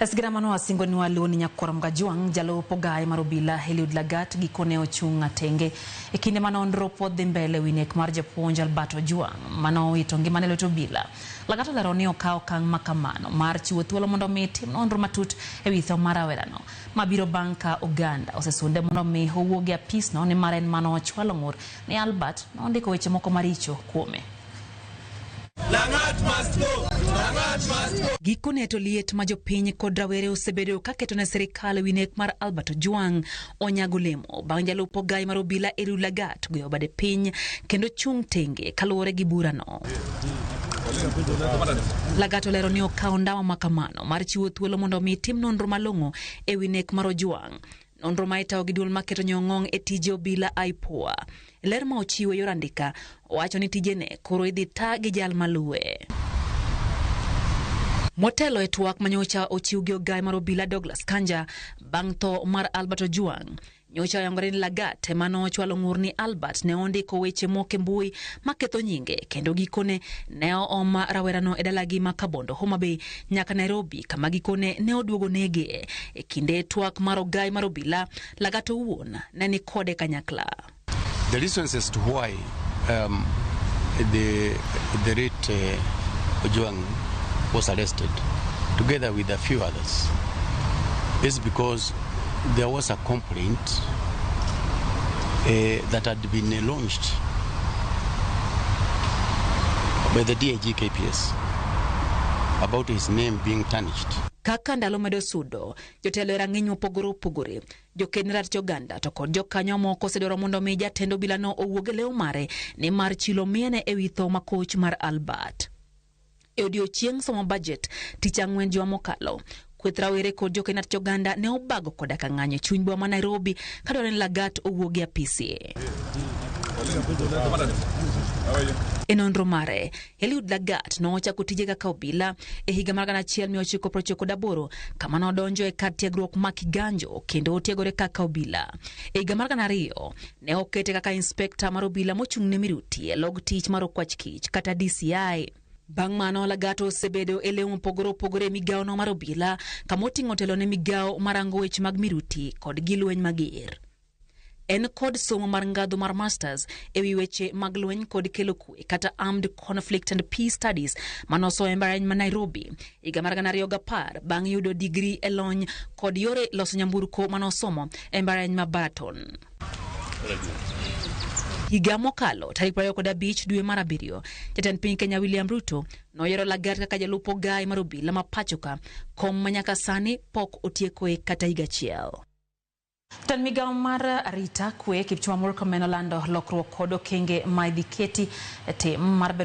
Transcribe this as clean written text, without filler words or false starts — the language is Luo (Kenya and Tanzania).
Sigana mano wasingo ni waluwo ni nyakwar Mgajwang' jalup ogaye mar obila Eliud Lagat gikone ochung' atenge e kinde ma nonro pod dhi mbele wi nek mar japuonj Albert Ojwang' manowito ngimane e lwet obila. Lagat olero ni okawo okang' ma kamano mar chiwo thuolo mondo mi tim nonro matut e wi tho mar rawerano mabiro bang' ka oganda osesunde mondo mi owuog e apisno nimar en mano ochwalo ng'ur ni Albert nondiko weche moko maricho kuome. Langat must go. Langat must go. Gikone to liet ma jopiny kod rawere osebedo ka keto ne sirikal e wi nek mar Albert Ojwang onyago olemo bang' jalup ogayi mar obila Eliud Lagat goyo bade piny kendo chung' tenge kaluwore gi burano. Lagat olero ni okawo ndawa ma kamano mar chiwo thuolo mondo omi tim nonro malong'o e wi nek mar Ojwang. Nonro ma itayo gi duol maketo nyong'ong' e tije obila IPOA. Ler ma ochiwo e yor andika owacho ni tijene koro idhi ta gi jal maluwe. Motelo e twak manyocha ochiw gi ogaye mar obila Douglas Kanja bang' tho mar Albert Ojwang, nyocha oyangore ni Lagat ema nochwalo ng'ur ni Albert ne ondiko weche moko e mbui maketho nyinge kendo gikone ne oom rawerano e dalagi ma Kabondo Homa Bay nyaka Nairobi kama gikone ne oduogo nege. E kinde twak mar ogaye mar obila, Lagat owuon ne ni kode kanyakla. The reasons as to why the late Ojwang was arrested, together with a few others, is because there was a complaint that had been launched by the DIG KPS about his name being tarnished. Kaka ndalo medo sudo, jotelo e rang'iny mopogore opogore, joked ne ratich oganda to kod jokanyo moko osedwaro mondo mi jatend obilano owuog e lew mare nimar chilo miene e wi tho makoch mar Albert. E odiochieng' somo budget tich ang'wen juma mokalo, kweth rawere kod joked ne ratich oganda ne obago koda ka ng'anyo e chuny boma ma Nairobi kadwaro ni Lagat owuog e apisi. E nonro mare, Eliud Lagat nochako tije kaka obila e higa mar 1998 kama nodonjo e kar tiegruok ma Kiganjo kendo otiegore kaka obila. E higa mar 2000 ne okete kaka inspekta mar obila mochung' ne miruti e log tich mar okwach kich kata DCI. Bang' mano Lagat osebedo e lew mopogore opogore e migawono mar obila kama oting'o telo ne migawo marango weche mag miruti kod gilweny mager. En kod somo mar ngadho mar masters e wi weche mag lweny kod kelo kwe kata Armed Conflict and Peace Studies manosomo e mbalariany ma Nairobi higa mar 2010 bang' yudo digri e lony kod yore loso nyamburko manosomo e mbalariany ma Baraton. Higa mokalo tarik 25 dwe mar abiriyo, jatend piny Kenya William Ruto noyiero Lagat kaka jalup ogaye mar obila ma pachoka, kom ma nyaka sani pok otiekoe kata higa achiel. Jatend migawo mar arita kwe Kipchumba Murkomen olando lokruok kod okenge ma idhi keti e tim mar bero